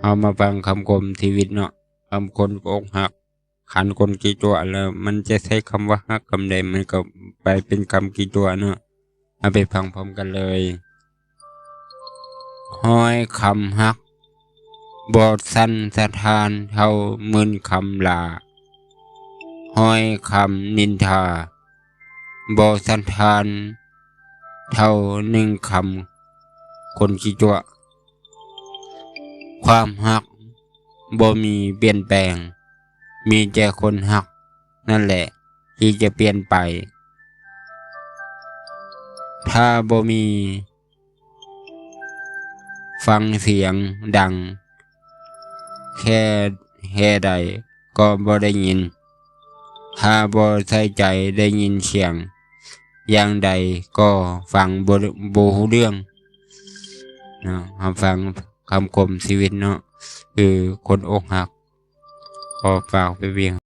ເຮົາມາຟັງຄຳຄົມຊີວິດເນາະ, ຄຳຄົນອົກຫັກ, ຄັນຄົນຂີ້ຕົວະແລ້ວ ມັນຈະໃຊ້ຄຳວ່າຮັກຄຳໃດ ມັນກໍໄປເປັນຄຳຂີ້ຕົວະເນາະ. ເຮົາໄປຟັງພ້ອມກັນເລີຍ. ຮ້ອຍຄຳຮັກ ບໍ່ສັນສະທ້ານເທົ່າໝື່ນຄຳລາ. ຮ້ອຍຄຳນິນທາ ບໍ່ສັນທານເທົ່າໜຶ່ງຄຳຄົນຂີ້ຕົວະ. ຄວາມຮັກບໍ່ມີປ່ຽນແປງ, ມີແຕ່ຄົນຮັກນັ້ນແຫຼະທີ່ຈະປ່ຽນໄປ. ຖ້າບໍ່ມີ ຟັງສຽງດັງແຄ່ແຮ່ໃດກໍບໍ່ໄດ້ຍິນ, ຖ້າບໍ່ໃສ່ໃຈໄດ້ຍິນສຽງຢ່າງໃດກໍຟັງບໍ່ ບໍ່ຮູ້ເລື່ອງເນາະ. ເຮົາຟັງຄຳຄົມຊີວິດເນາະ, ຄືຄົນອົກຫັກ. ຂໍຝາກໄປເບິ່ງ.